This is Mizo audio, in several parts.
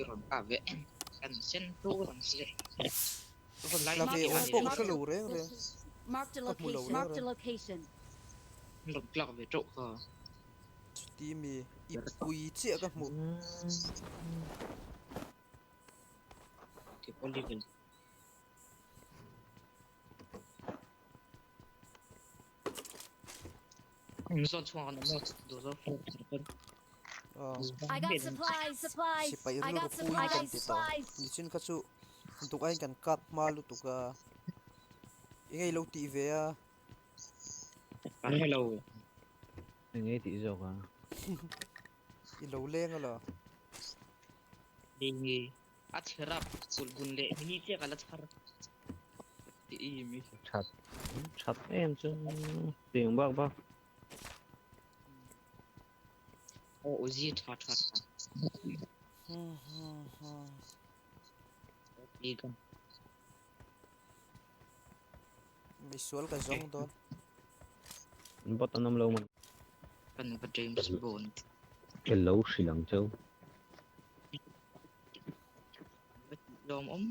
rawn kap ve kan sen ṭuk ang si le. La ve awm pawh ka hre lo reng reng. Ka hmu lo reng reng. Rawn tlak ve ṭeuh kha. Chuti mi i pui chiah ka hmu. Sipai rilru puiin kan ti tawh. Nichin kha chu duk aiin kan kap hma lutuk a, eng nge i lo tih ve a? Eng nge i tih zawk a? I lo leng a la. A chherap kulh bun leh mini chiah ka la chhar. That that em chu tiang bak bak. Aw uzi tha tha tha. Misual ka zawng dawn. Bot an awm lo man. Kan va James Bond. Ka lo hrilh ang cheu. Lawm awm.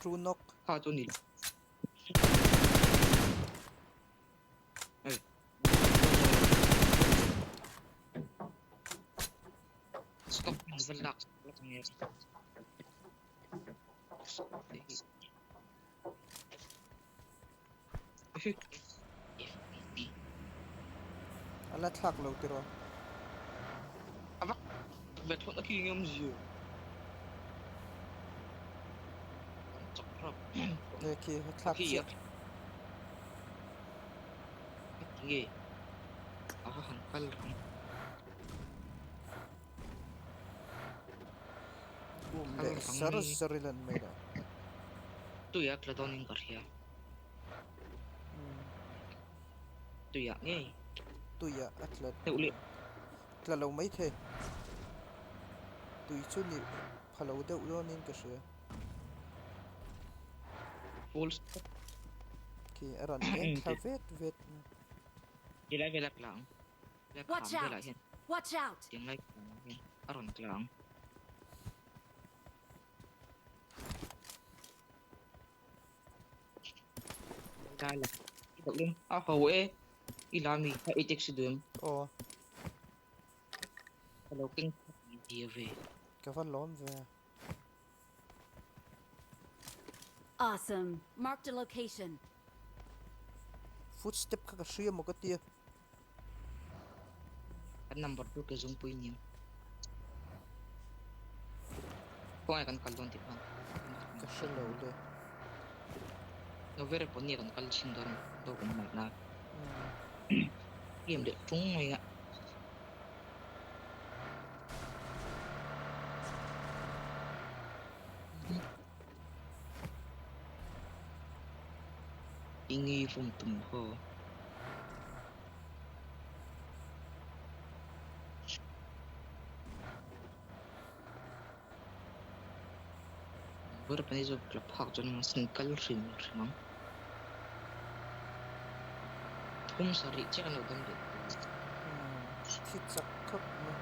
True knock. Kha chu ni. Hey. Stop va lak lak nge. A la thlak lo tiraw? A vak ve thawt a khi ngam zio. Chak rap. E khi a thlak chiah. Nge a va han kal rang. Um leh zar zar ila an mai lo. Tuia tla dawnin ka hria. Tuia ngei. Tuia a tla tla lo mai thei. Tui chu ni pha lo deuh dawnin ka hria. Full stop. Khi a rawn eng thla vet vet. Tilai vela tla ang. Watch out! Watch out! Tiang lai hian a rawn tla ang. Lai la. A ho e. I la mi kha i taxi duh em? Aw. Ka lo keng dia ve. Ka va lawm ve. Awesome. Marked a location. Footstep kha ka hria maw ka tia. Kan number chu ke zungpui nia. Khawngaih kan kal dawn tih khan. Ka hre lo le. Novere pawh nia kan kal chin dawn do kan ngaih na. Game leh tung mai a. I ngei vawm tum haw. Ber pani zawk la phak chuan mahse an kal hrim hrim ang. Thum sarih chiah an lo dam leh tur. Thi chak khawp mai.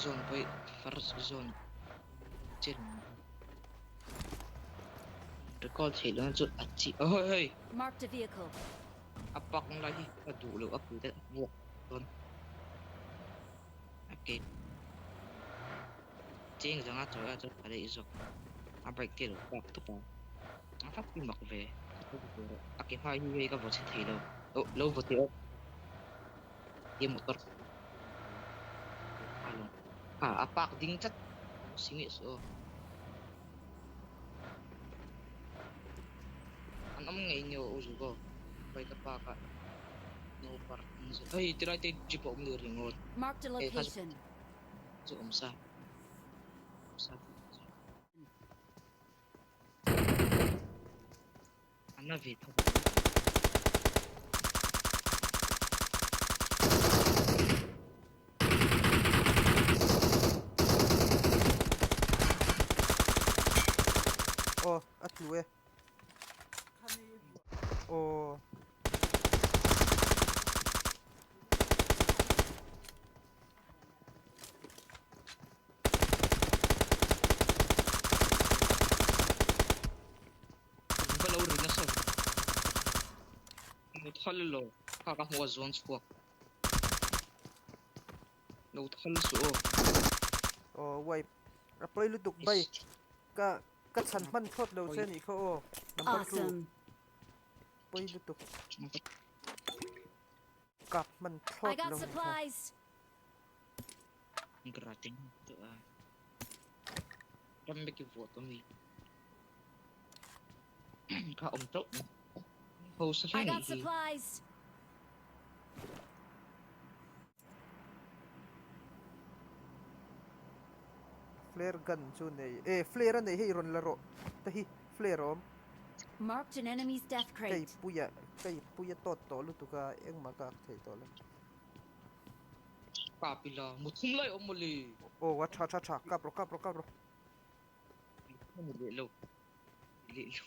Zone pawh hi first zone chin. Record theih lohna chu a chi a hei hei. Marked a vehicle. A pak lai hi ka duh loh a pui te vuak dawn. Okay. Cheng zanga chawi a chuan ka lei zawk. A bike te lo park tawp a. A vak hi mak ve. A ke hma hi hei ka vaw chhe thei lo. Lo vaw thei awk. He motor. A park ding tlat. Si nge suh aw. An awm ngei nge aw Uzugo. Bike a park a. No parking zone. Hei tilai te jeep a awm leh ringawt. Marked a location. Chu awm sa. Sa. An a ve thawk. Aw a tlu e. Aw. thal lo. Kha ka hmu a zuang chhuak. Lo thal suh aw. Aw wipe. A pawi lutuk bai. Ka ka chhan hman thlawt lo che anih kha aw. Number 2. Awesome. Pawi lutuk. Kap hman I thlawt got lo nih kha. supplies. Gratin to a. Ram beki vuah to mi. Kha awm teuh. Ho sa I hle got nih hi. supplies. Flare gun chu nei e flare a nei hei rawn la rawh te hi flare a awm. Marked an enemy's death Kei crate. puia kei puia tawt tawh lutuk a engmah ka ak thei tawh lo. Kap ila muthum lai awm mawle. Aw a tha tha tha kap rawh kap rawh kap rawh. Leh lo leh lo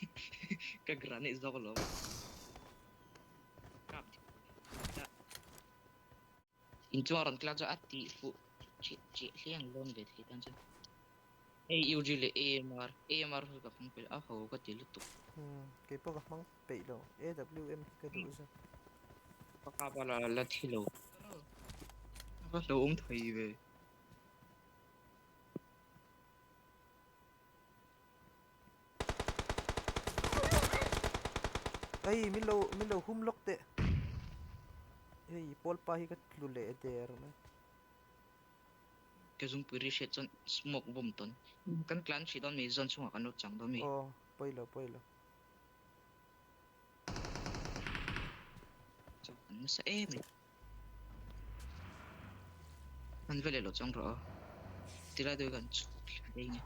ka granite zawk alawm. Kap Inchung a rawn tla chu a tih fuh chih chih hliang dawn ve thei tan chuan. Hei UG leh AMR, AMR hi ka hmang peih a ho ka ti lutuk. Umm kei pawh ka hmang peih lo AWM hi ka duh zawk. Ka kap a la la thi lo. A va hlauhawm thei ve. Hei min lo min lo hum lawk teh. Hei pawl pa hi ka tlu leh der mai. Ka zungpui ri hriat chuan smoke bawm tawn. Kan tlan hrih dawn mi zawn chhungah kan lo chang dawn mi. Aw pawi lo pawi lo. Chuan an nasa em mai. An veleh lo chang rawh a. Tilai deuh hi kan chhuk thla daih nia.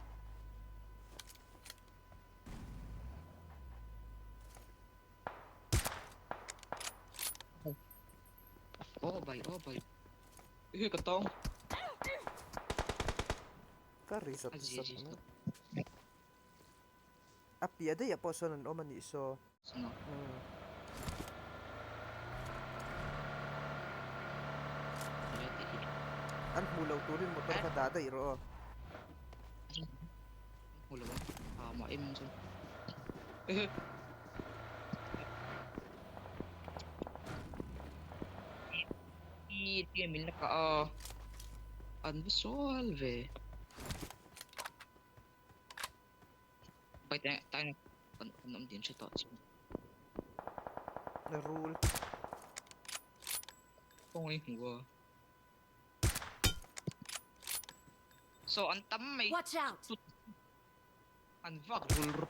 Aw bai aw bai. Hi ka tawng. Ka ri zat zat mai. A piah daih ah pawh sawn an awm a nih saw. An hmuh loh turin motor kha dah daih rawh aw. Hmu lo ang. A mah em chuan. I ti min la kah a. An va sual ve. Pai tai tai kan kan awm din hre tawh chu. Na rul. Kawng i hmu a. So an tam mai. Watch out! An vak rul ru.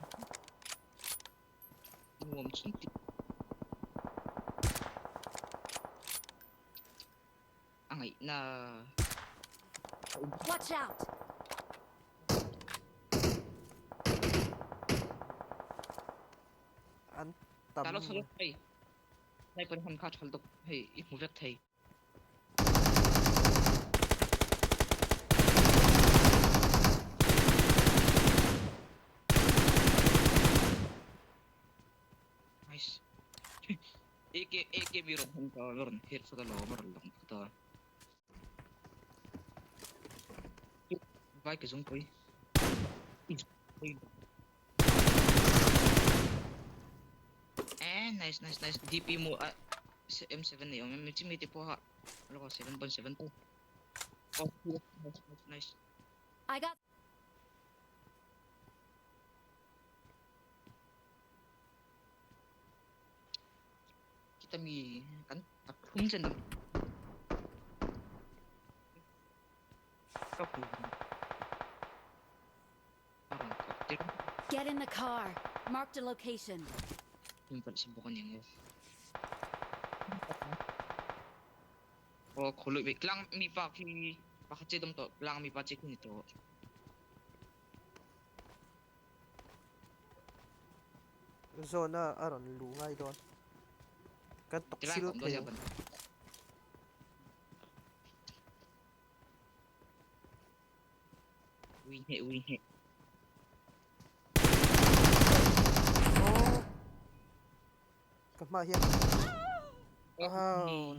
Nuam chun ti. A ngaihna. Watch out! An tam. Talo chhalo hei. Sniper hman kha thal dawk hei i hmu vek thei. Nice. AK AK mi rawn hmang ta a rawn hel phawt alawm a rawn lang phawt a. Vai ke zungpui. Eh nice nice nice DP mu a M7 nei awm em chimi te pawh a lawk a 7.7 tu. Oh nice nice nice. I got Kita mi kan pathum chen ka hmu a rawn kawp tir Get in the car. Marked a location. Hmun palh sa bawk a ni ang aw. Aw khawlui ve tlang mi pa khi pakhat che dawm tawh tlang mi pa che khi ni tawh. Zawna a rawn luh ngai dawn. Kan tawk sil thei ang. Ui hneh ui hneh. Aw. Ka hma hian. Aw.